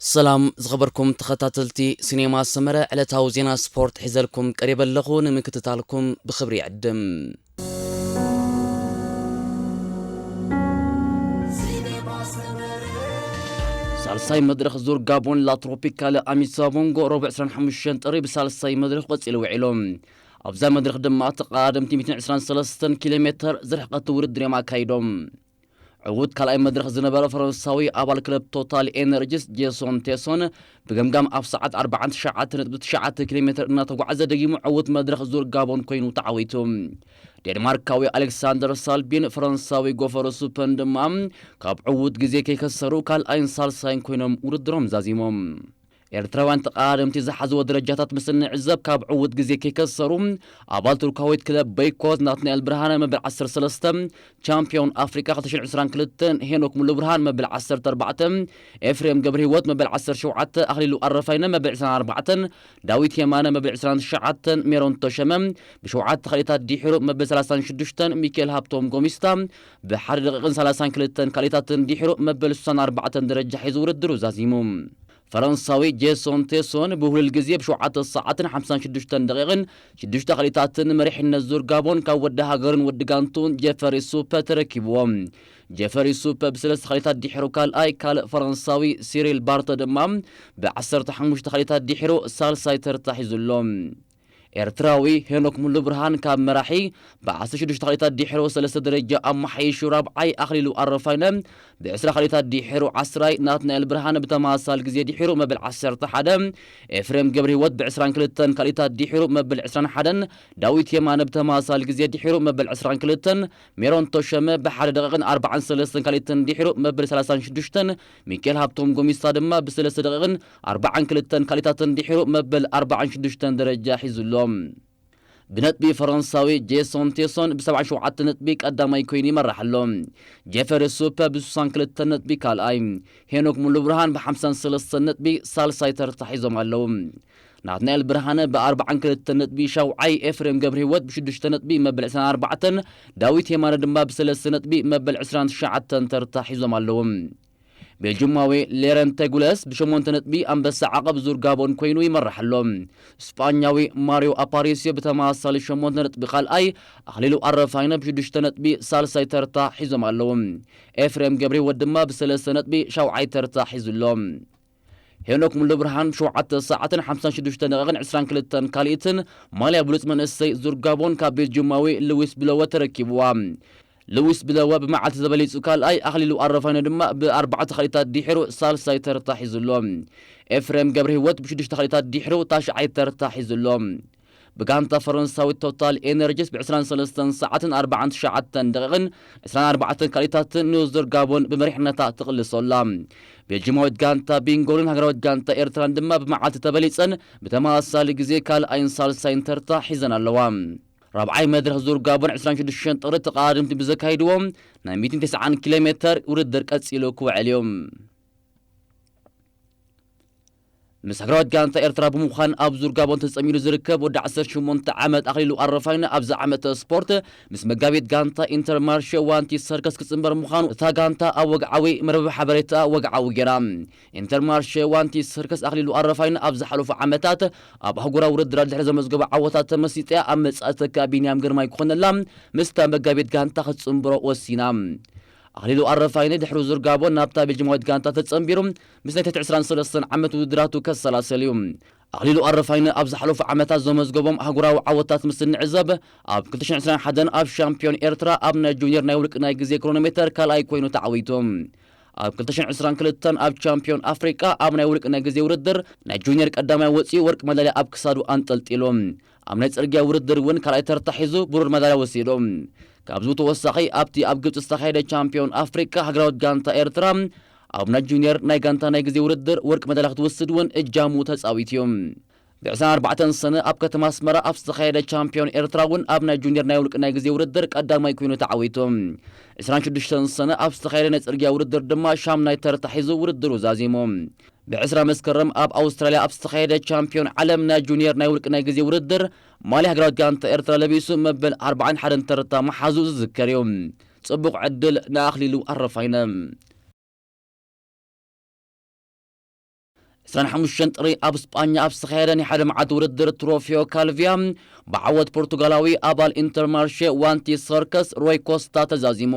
ሰላም ዝኸበርኩም ተኸታተልቲ ሲኔማ ሰመረ፣ ዕለታዊ ዜና ስፖርት ሒዘልኩም ቀሪበ ኣለኹ። ንምክትታልኩም ብኽብሪ ይዕድም። ሳልሳይ መድረኽ ዙር ጋቦን ላ ትሮፒካል ኣሚሳ ቦንጎ ረቡዕ ዕስራን ሓሙሽተን ጥሪ ብሳልሳይ መድረኽ ቀጺሉ ውዒሉ። ኣብዛ መድረኽ ድማ ተቐዳደምቲ ሚእትን ዕስራን ሰለስተን ኪሎ ሜተር ዝርሕቀት ውድድር እዮም ኣካይዶም። ዕዉት ካልኣይ መድረኽ ዝነበረ ፈረንሳዊ ኣባል ክለብ ቶታል ኤነርጂስ ጄሶን ቴሶን ብገምጋም ኣብ ሰዓት ኣርባዓን ትሽዓተ ነጥቢ ትሽዓተ ኪሎ ሜተር እናተጓዕዘ ደጊሙ ዕዉት መድረኽ ዙር ጋቦን ኮይኑ ተዓዊቱ። ዴንማርካዊ ኣሌክሳንደር ሳልቢን ፈረንሳዊ ጎፈሮ ሱፐን ድማ ካብ ዕዉት ግዜ ከይከሰሩ ካልኣይን ሳልሳይን ኮይኖም ውድድሮም ዛዚሞም። ኤርትራውያን ተቐዳደምቲ ዝሓዝዎ ደረጃታት ምስ እንዕዘብ ካብ ዕዉት ግዜ ከይከሰሩ ኣባል ቱርካዊት ክለብ በይኮት ናትናኤል ብርሃነ መበል ዓሰርተ ሰለስተ፣ ቻምፒዮን ኣፍሪቃ ክልተ ሽሕን ዕስራን ክልተን ሄኖክ ሙሉብርሃን መበል ዓሰርተ ኣርባዕተ፣ ኤፍሬም ገብረህይወት መበል ዓሰርተ ሸውዓተ፣ ኣኽሊሉ ኣረፋይነ መበል ዕስራን ኣርባዕተን፣ ዳዊት የማነ መበል ዕስራን ትሽዓተን፣ ሜሮን ተሸመ ብሸውዓተ ካልኢታት ድሒሩ መበል ሰላሳን ሽዱሽተን፣ ሚካኤል ሃብቶም ጎሚስታ ብሓደ ደቂቕን ሰላሳን ክልተን ካልኢታትን ድሒሩ መበል ስሳን ኣርባዕተን ደረጃ ሒዙ ውድድሩ ዛዚሙ። ፈረንሳዊ ጄሶን ቴሶን ብውህሉል ግዜ ብሸውዓተ ሰዓትን ሓምሳን ሽዱሽተን ደቂቕን ሽዱሽተ ካልኢታትን መሪሕነት ዙር ጋቦን ካብ ወዲ ሃገርን ወዲ ጋንቱን ጀፈሪ ሱፐ ተረኪብዎ። ጀፈሪ ሱፐ ብሰለስተ ካልኢታት ድሒሩ ካልኣይ፣ ካልእ ፈረንሳዊ ሲሪል ባርተ ድማ ብዓሰርተ ሓሙሽተ ካልኢታት ድሒሩ ሳልሳይ ተርታ ሒዙ ኣሎ። ኤርትራዊ ሄኖክ ሙሉብርሃን ካብ መራሒ ብዓሰርተ ሽዱሽተ ካልኢታት ድሒሩ ሰለስተ ደረጃ ኣመሓይሹ ራብዓይ፣ ኣኽሊሉ ኣረፋይነ ብዕስራ ካልኢታት ድሒሩ ዓስራይ፣ ናትናኤል ብርሃነ ብተመሳሳሊ ግዜ ድሒሩ መበል ዓሰርተ ሓደ፣ ኤፍሬም ገብረህይወት ብዕስራን ክልተን ካልኢታት ድሒሩ መበል ዕስራን ሓደን፣ ዳዊት የማነ ብተመሳሳሊ ግዜ ድሒሩ መበል ዕስራን ክልተን፣ ሜሮን ተሸመ ብሓደ ደቂቕን ኣርባዓን ሰለስተን ካልኢትን ድሒሩ መበል ሰላሳን ሽዱሽተን፣ ሚካኤል ሃብቶም ጎሚስታ ድማ ብሰለስተ ደቂቕን ኣርባዓን ክልተን ካልኢታትን ድሒሩ መበል ኣርባዓን ሽዱሽተን ደረጃ ሒዙ ኣሎ። ብነጥቢ ፈረንሳዊ ጄሶን ቴሶን ብሰብዓን ሸውዓተ ነጥቢ ቀዳማይ ኮይኑ ይመርሕ ኣሎ። ጄፈሪ ሱፐ ብስሳን ክልተ ነጥቢ ካልኣይ፣ ሄኖክ ሙሉብርሃን ብሓምሳን ሰለስተን ነጥቢ ሳልሳይ ተርታ ሒዞም ኣለዉ። ናትናኤል ብርሃነ ብኣርባዓን ክልተ ነጥቢ ሻውዓይ፣ ኤፍሬም ገብረህይወት ብሽዱሽተ ነጥቢ መበል ዕስራን ኣርባዕተን፣ ዳዊት የማነ ድማ ብሰለስተ ነጥቢ መበል ዕስራን ትሽዓተን ተርታ ሒዞም ኣለዉ። ቤልጅማዊ ሌረንተ ጉለስ ብሸሞንተ ነጥቢ ኣንበሳ ዓቐብ ዙር ጋቦን ኮይኑ ይመርሕ ኣሎ። ስጳኛዊ ማሪዮ ኣፓሪሲዮ ብተመሳሳሊ ሸሞንተ ነጥቢ ካልኣይ፣ ኣኽሊሉ ኣረፋይነ ብሽዱሽተ ነጥቢ ሳልሳይ ተርታ ሒዞም ኣለዉ። ኤፍሬም ገብረህይወት ድማ ብሰለስተ ነጥቢ ሻውዓይ ተርታ ሒዙ ኣሎ። ሄኖክ ሙሉብርሃን ብሸውዓተ ሰዓትን ሓምሳን ሽዱሽተ ደቂቕን ዕስራን ክልተን ካልኢትን ማልያ ብሉጽ መንእሰይ ዙር ጋቦን ካብ ቤልጅማዊ ልዊስ ብለወ ተረኪብዋ። ልዊስ ብለወ ብመዓልቲ ተበሊጹ ካልኣይ፣ ኣኽሊሉ ኣረፋይነ ድማ ብኣርባዕተ ካልኢታት ድሒሩ ሳልሳይ ተርታ ሒዙ ኣሎ። ኤፍሬም ገብረህይወት ብሽዱሽተ ካልኢታት ድሒሩ ታሽዓይ ተርታ ሒዙ ኣሎ። ብጋንታ ፈረንሳዊት ቶታል ኤነርጂስ ብዕስራን ሰለስተን ሰዓትን ኣርባዓን ትሽዓተን ደቂቕን ዕስራን ኣርባዕተን ካልኢታትን ንዙር ጋቦን ብመሪሕነታ ትቕልሶ ኣላ። ቤልጅማዊት ጋንታ ቢንጎልን ሃገራዊት ጋንታ ኤርትራን ድማ ብመዓልቲ ተበሊጸን ብተመሳሳሊ ግዜ ካልኣይን ሳልሳይን ተርታ ሒዘን ኣለዋ። ራብዓይ መድረኽ ዙር ጋቦን ዕስራን ሽዱሽተን ጥሪ ተቐዳደምቲ ብዘካይድዎ ናይ ሚእትን ተስዓን ኪሎ ሜተር ውድድር ቀጺሉ ክውዕል እዩ። ምስ ሃገራዊት ጋንታ ኤርትራ ብምዃን ኣብ ዙር ጋቦን ተጸሚዱ ዝርከብ ወዲ ዓሰርተ ሸሞንተ ዓመት ኣኽሊሉ ኣረፋይነ ኣብዚ ዓመተ ስፖርት ምስ መጋቢት ጋንታ ኢንተርማርሸ ዋንቲ ሰርከስ ክጽንበር ምዃኑ እታ ጋንታ ኣብ ወግዓዊ መርበብ ሓበሬታ ወግዓዊ ገይራ። ኢንተርማርሸ ዋንቲ ሰርከስ ኣኽሊሉ ኣረፋይነ ኣብ ዝሓለፉ ዓመታት ኣብ ኣህጉራዊ ውድድራት ድሕሪ ዘመዝገቦ ዓወታት ተመሲጠ ኣብ መጻኢ ተካ ቢንያም ግርማይ ክኾነላ ምስታ መጋቢት ጋንታ ክትጽንብሮ ወሲና። ኣኽሊሉ ኣረፋይነ ድሕሪ ዙር ጋቦን ናብታ ቤልጅማዊት ጋንታ ተጸንቢሩ ምስ ናይ ትሕቲ ዕስራን ሰለስተን ዓመት ውድድራቱ ከሰላሰል እዩ። ኣኽሊሉ ኣረፋይነ ኣብ ዝሓለፉ ዓመታት ዘመዝገቦም ኣህጉራዊ ዓወታት ምስ እንዕዘብ፣ ኣብ ክልተ ሽሕን ዕስራን ሓደን ኣብ ሻምፒዮን ኤርትራ ኣብ ናይ ጁኒየር ናይ ውልቂ ናይ ግዜ ክሮኖሜተር ካልኣይ ኮይኑ ተዓዊቱ። ኣብ ክልተ ሽሕን ዕስራን ክልተን ኣብ ቻምፒዮን ኣፍሪቃ ኣብ ናይ ውልቂ ናይ ግዜ ውድድር ናይ ጁኒየር ቀዳማይ ወጺኡ ወርቂ መዳልያ ኣብ ክሳዱ ኣንጠልጢሉ። ኣብ ናይ ጽርግያ ውድድር እውን ካልኣይ ተርታ ሒዙ ብሩር መዳልያ ወሲዱ። ካብዚ ብተወሳኺ ኣብቲ ኣብ ግብጺ ዝተኻየደ ቻምፒዮን ኣፍሪቃ ሃገራዊት ጋንታ ኤርትራ ኣብ ናይ ጁኒየር ናይ ጋንታ ናይ ግዜ ውድድር ወርቂ መዳልያ ክትወስድ እውን እጃሙ ተጻዊቱ እዩ። ብዕስራን ኣርባዕተን ሰነ ኣብ ከተማ ኣስመራ ኣብ ዝተኻየደ ቻምፒዮን ኤርትራ እውን ኣብ ናይ ጁኒየር ናይ ውልቂ ናይ ግዜ ውድድር ቀዳማይ ኮይኑ ተዓዊቱ። ዕስራን ሽዱሽተን ሰነ ኣብ ዝተኻየደ ናይ ጽርግያ ውድድር ድማ ሻምናይ ተርታ ሒዙ ውድድሩ ዛዚሙ። ብዕስራ መስከረም ኣብ ኣውስትራልያ ኣብ ዝተኻየደ ቻምፒዮን ዓለም ናይ ጁኒየር ናይ ውልቂ ናይ ግዜ ውድድር ማልያ ሃገራዊት ጋንታ ኤርትራ ለቢሱ መበል ኣርባዓን ሓደን ተርታ ምሓዙ ዝዝከር እዩ። ጽቡቕ ዕድል ንኣኽሊሉ ኣረፋይነ። ዕስራን ሓሙሽተን ጥሪ ኣብ ስጳኛ ኣብ ዝተኻየደ ናይ ሓደ መዓልቲ ውድድር ትሮፊዮ ካልቪያ ብዓወት ፖርቱጋላዊ ኣባል ኢንተርማርሼ ዋንቲ ሰርከስ ሮይ ኮስታ ተዛዚሙ።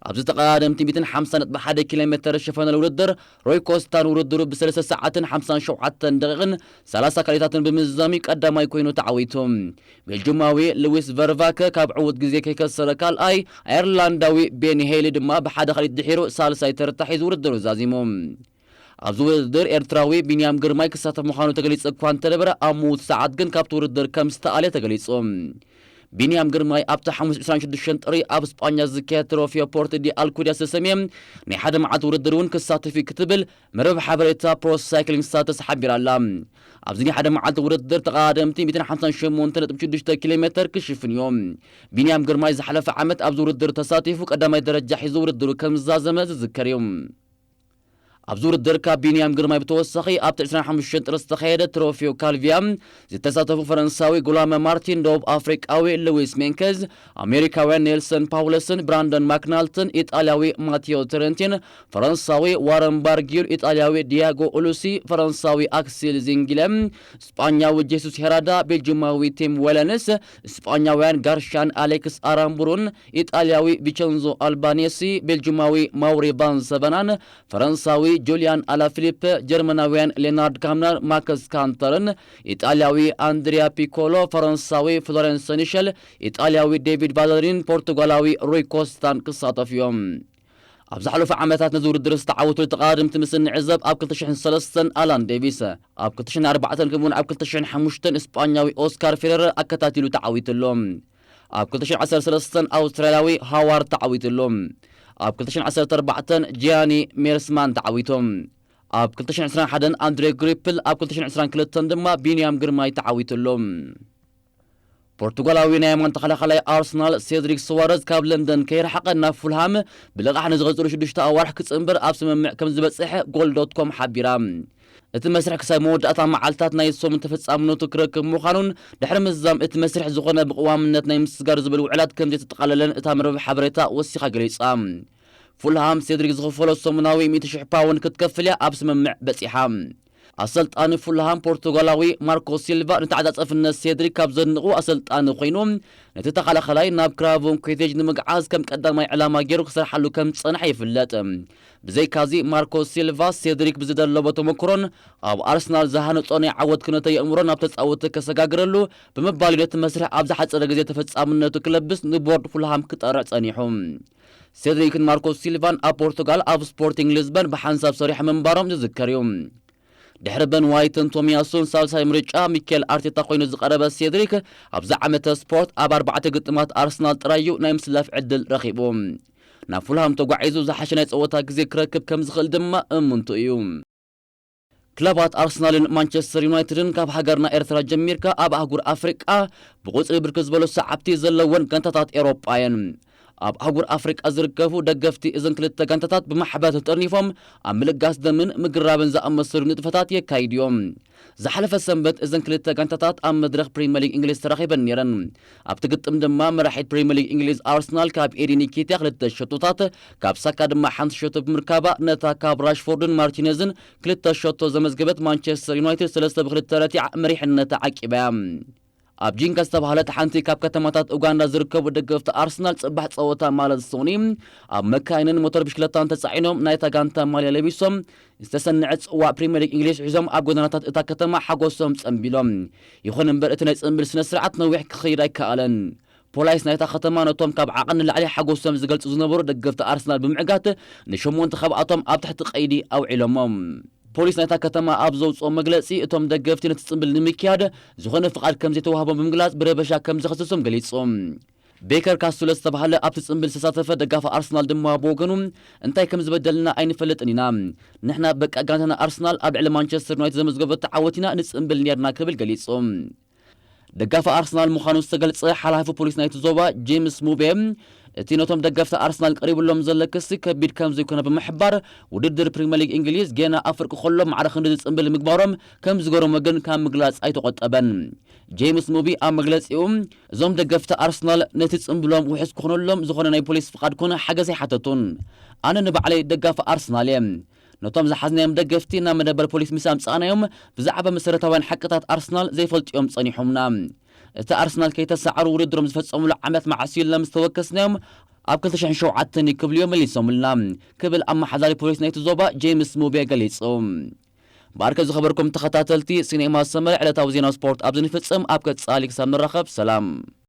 ኣብዚ ተቐዳደምቲ ሚእትን ሓምሳን ነጥቢ ሓደ ኪሎ ሜተር ዝሸፈነ ውድድር ሮይ ኮስታ ንውድድሩ ብሰለስተ ሰዓትን ሓምሳን ሸውዓተን ደቂቕን ሰላሳ ካልኢታትን ብምዝዛም ቀዳማይ ኮይኑ ተዓዊቱ። ቤልጁማዊ ሉዊስ ቨርቫከ ካብ ዕዉት ግዜ ከይከሰረ ካልኣይ፣ ኣየርላንዳዊ ቤን ሄሊ ድማ ብሓደ ካልኢት ድሒሩ ሳልሳይ ተርታ ሒዙ ውድድሩ ዛዚሙ። ኣብዚ ውድድር ኤርትራዊ ቢንያም ግርማይ ክሳተፍ ምዃኑ ተገሊጹ እኳ እንተነበረ፣ ኣብ ምዉት ሰዓት ግን ካብቲ ውድድር ከም ዝተኣልየ ተገሊጹ። ቢንያም ግርማይ ኣብቲ ሓሙስ ዕስራን ሽዱሽተን ጥሪ ኣብ ስጳኛ ዝካየድ ትሮፊዮ ፖርት ዲ ኣልኩድያ ዝተሰምየ ናይ ሓደ መዓልቲ ውድድር እውን ክሳተፍ እዩ ክትብል መርበብ ሓበሬታ ፕሮ ሳይክሊንግ ስታተስ ሓቢራ ኣላ። ኣብዚ ናይ ሓደ መዓልቲ ውድድር ተቐዳደምቲ ሚእትን ሓምሳን ሸሞንተ ነጥቢ ሽዱሽተ ኪሎ ሜተር ክሽፍን እዮም። ቢንያም ግርማይ ዝሓለፈ ዓመት ኣብዚ ውድድር ተሳቲፉ ቀዳማይ ደረጃ ሒዙ ውድድሩ ከም ዝዛዘመ ዝዝከር እዩ። ኣብዚ ውድድር ካብ ቢንያም ግርማይ ብተወሳኺ ኣብቲ ዕስራን ሓሙሽተን ጥሪ ዝተኻየደ ትሮፊዮ ካልቪያ ዝተሳተፉ ፈረንሳዊ ጉላመ ማርቲን፣ ደቡብ ኣፍሪቃዊ ሉዊስ ሜንኬዝ፣ ኣሜሪካውያን ኔልሰን ፓውለስን ብራንደን ማክናልትን፣ ኢጣልያዊ ማቴዮ ትረንቲን፣ ፈረንሳዊ ዋረን ባርጊል፣ ኢጣልያዊ ዲያጎ ኡሉሲ፣ ፈረንሳዊ ኣክሲል ዚንጊለ፣ ስጳኛዊ ጄሱስ ሄራዳ፣ ቤልጅማዊ ቲም ዌለንስ፣ ስጳኛውያን ጋርሻን ኣሌክስ ኣራምቡሩን፣ ኢጣልያዊ ቪቸንዞ ኣልባኔሲ፣ ቤልጅማዊ ማውሪ ቫን ሰቨናን፣ ፈረንሳዊ ጁልያን ኣላፊሊፕ፣ ጀርመናውያን ሌናርድ ካምነር፣ ማክስ ካንተርን፣ ኢጣልያዊ ኣንድሪያ ፒኮሎ፣ ፈረንሳዊ ፍሎረንስ ሰኒሸል፣ ኢጣልያዊ ዴቪድ ቫለሪን፣ ፖርቱጋላዊ ሩይ ኮስታን ክሳተፉ እዮም። ኣብ ዝሓለፉ ዓመታት ነዚ ውድድር ዝተዓወቱ ተቐዳደምቲ ምስ እንዕዘብ፣ ኣብ ክልተ ሽሕን ሰለስተን ኣላን ዴቪስ፣ ኣብ ክልተ ሽሕን ኣርባዕተን ከምኡውን ኣብ ክልተ ሽሕን ሓሙሽተን ስጳኛዊ ኦስካር ፌረረ ኣከታቲሉ ተዓዊቱ ኣሎ። ኣብ ክልተ ሽሕን ዓሰርተ ሰለስተን ኣውስትራልያዊ ሃዋርድ ተዓዊቱ ኣሎ። ኣብ ክልተ ሽሕን ዓሰርተ ኣርባዕተን ጂያኒ ሜርስማን ተዓዊቶም። ኣብ ክልተ ሽሕን ዕስራን ሓደን ኣንድሬ ግሪፕል፣ ኣብ ክልተ ሽሕን ዕስራን ክልተን ድማ ቢንያም ግርማይ ተዓዊቱ ኣሎ። ፖርቱጋላዊ ናይ የማን ተኸላኻላይ ኣርሰናል ሴድሪክ ሱዋረዝ ካብ ለንደን ከይረሓቐ ናብ ፉልሃም ብልቓሕ ንዝቕጽሉ ሽዱሽተ ኣዋርሕ ክጽንበር ኣብ ስምምዕ ከም ዝበጽሐ ጎል ዶት ኮም ሓቢራ። እቲ መስርሕ ክሳብ መወዳእታ መዓልታት ናይ ሰሙን ተፈጻምነቱ ክረክብ ምዃኑን ድሕሪ ምዝዛም እቲ መስርሕ ዝኾነ ብቕዋምነት ናይ ምስጋር ዝብል ውዕላት ከም ዘይተጠቓለለን እታ መርበብ ሓበሬታ ወሲኻ ገሊጻ። ፉልሃም ሴድሪክ ዝኽፈሎ ሰሙናዊ ሚእቲ ሽሕ ፓውንድ ክትከፍል እያ ኣብ ስምምዕ በጺሓ። ኣሰልጣኒ ፉልሃም ፖርቱጋላዊ ማርኮ ሲልቫ ንተዓጻጸፍነት ሴድሪክ ካብ ዘድንቑ ኣሰልጣኒ ኮይኑ፣ ነቲ ተኸላኸላይ ናብ ክራቮን ኮቴጅ ንምግዓዝ ከም ቀዳማይ ዕላማ ገይሩ ክሰርሓሉ ከም ዝጸንሐ ይፍለጥ። ብዘይካዚ ማርኮ ሲልቫ ሴድሪክ ብዝደለቦ ተመክሮን ኣብ ኣርሰናል ዝሃነጾ ናይ ዓወት ክነተ የእምሮን ናብ ተጻወቲ ከሰጋግረሉ ብምባል ነቲ መስርሕ ኣብ ዝሓጸረ ግዜ ተፈጻምነቱ ክለብስ ንቦርድ ፉልሃም ክጠርዕ ጸኒሑ። ሴድሪክን ማርኮ ሲልቫን ኣብ ፖርቱጋል ኣብ ስፖርቲንግ ሊዝበን ብሓንሳብ ሰሪሖም ምንባሮም ዝዝከር እዩ። ድሕሪ በን ዋይትን ቶሚያሱን ሳልሳይ ምርጫ ሚኬል ኣርቴታ ኮይኑ ዝቐረበ ሴድሪክ፣ ኣብዚ ዓመተ ስፖርት ኣብ ኣርባዕተ ግጥማት ኣርሰናል ጥራይ እዩ ናይ ምስላፍ ዕድል ረኺቡ። ናብ ፉልሃም ተጓዒዙ ዝሓሸ ናይ ጸወታ ግዜ ክረክብ ከም ዝኽእል ድማ እምንቱ እዩ። ክለባት ኣርሰናልን ማንቸስተር ዩናይትድን ካብ ሃገርና ኤርትራ ጀሚርካ ኣብ ኣህጉር ኣፍሪቃ ብቁጽሪ ብርክት ዝበሉ ሰዓብቲ ዘለወን ጋንታታት ኤሮጳ እየን። ኣብ ኣህጉር ኣፍሪቃ ዝርከቡ ደገፍቲ እዘን ክልተ ጋንታታት ብማሕበር ተጠርኒፎም ኣብ ምልጋስ ደምን ምግራብን ዝኣመሰሉ ንጥፈታት የካይዱ እዮም። ዝሓለፈ ሰንበት እዘን ክልተ ጋንታታት ኣብ መድረኽ ፕሪምየር ሊግ እንግሊዝ ተራኺበን ነይረን። ኣብቲ ግጥም ድማ መራሒት ፕሪምየር ሊግ እንግሊዝ ኣርሰናል ካብ ኤዲ ኒኬትያ ክልተ ሸቶታት፣ ካብ ሳካ ድማ ሓንቲ ሸቶ ብምርካባ ነታ ካብ ራሽፎርድን ማርቲነዝን ክልተ ሸቶ ዘመዝገበት ማንቸስተር ዩናይትድ ሰለስተ ብክልተ ረቲዓ መሪሕነታ ዓቂባ እያ። ኣብ ጂንካ ዝተባህለት ሓንቲ ካብ ከተማታት ኡጋንዳ ዝርከቡ ደገፍቲ ኣርሰናል ጽባሕ ጸወታ ማለት ሶኒ ኣብ መካይንን ሞተር ብሽክለታን ተጻዒኖም ናይታ ጋንታ ማልያ ለቢሶም ዝተሰንዐ ጽዋዕ ፕሪምየር ሊግ እንግሊዝ ሒዞም ኣብ ጎደናታት እታ ከተማ ሓጎሶም ጸንቢሎም። ይኹን እምበር እቲ ናይ ጽንብል ስነ ስርዓት ነዊሕ ክኸይድ ኣይከኣለን። ፖላይስ ናይታ ከተማ ነቶም ካብ ዓቐን ንላዕሊ ሓጎሶም ዝገልጹ ዝነበሩ ደገፍቲ ኣርሰናል ብምዕጋት ንሸሞንተ ካብኣቶም ኣብ ትሕቲ ቀይዲ ኣውዒሎሞም። ፖሊስ ናይታ ከተማ ኣብ ዘውፅኦ መግለፂ እቶም ደገፍቲ ነቲ ጽንብል ንምክያድ ዝኾነ ፍቓድ ከም ዘይተዋህቦም ብምግላጽ ብረበሻ ከም ዝኸሰሶም ገሊጹ። ቤከር ካስቱለ ዝተባህለ ኣብቲ ጽንብል ዝተሳተፈ ደጋፊ ኣርሰናል ድማ ብወገኑ እንታይ ከም ዝበደልና ኣይንፈልጥን ኢና። ንሕና በቃ ጋንታና ኣርሰናል ኣብ ልዕሊ ማንቸስተር ዩናይትድ ዘመዝገበቶ ዓወት ኢና ንጽንብል ነርና ክብል ገሊጹ። ደጋፊ ኣርሰናል ምዃኑ ዝተገልጸ ሓላፊ ፖሊስ ናይቲ ዞባ ጄምስ ሙቤ እቲ ነቶም ደገፍቲ ኣርሰናል ቀሪብሎም ዘሎ ክሲ ከቢድ ከም ዘይኮነ ብምሕባር ውድድር ፕሪምየር ሊግ እንግሊዝ ገና ኣብ ፍርቂ ከሎ ማዕረ ክንዲ ዝጽንብል ምግባሮም ከም ዝገረሞ ግን ካብ ምግላጽ ኣይተቆጠበን። ጄምስ ሙቢ ኣብ መግለጺኡ እዞም ደገፍቲ ኣርሰናል ነቲ ጽንብሎም ውሑስ ክኾነሎም ዝኾነ ናይ ፖሊስ ፍቓድ ኮነ ሓገዝ ኣይሓተቱን። ኣነ ንባዕለይ ደጋፊ ኣርሰናል እየ። ነቶም ዝሓዝናዮም ደገፍቲ ናብ መደበር ፖሊስ ምስ ኣምጻእናዮም፣ ብዛዕባ መሰረታውያን ሓቅታት ኣርሰናል ዘይፈልጡ እዮም ጸኒሖምና። እቲ ኣርሰናል ከይተሰዓሩ ውድድሮም ዝፈጸሙሉ ዓመት መዓስ እዩ ኢልና ምስ ተወከስናዮም፣ ኣብ ክልተ ሽሕን ሸውዓተን እዩ ክብሉ እዮም መሊሶምልና፣ ክብል ኣመሓዳሪ ፖሊስ ናይቲ ዞባ ጄምስ ሙቤ ገሊጹ። ብኣርከ ዝኸበርኩም ተኸታተልቲ ሲኔማ ሰመረ፣ ዕለታዊ ዜና ስፖርት ኣብዚ ንፍጽም። ኣብ ቀጻሊ ክሳብ ንራኸብ፣ ሰላም።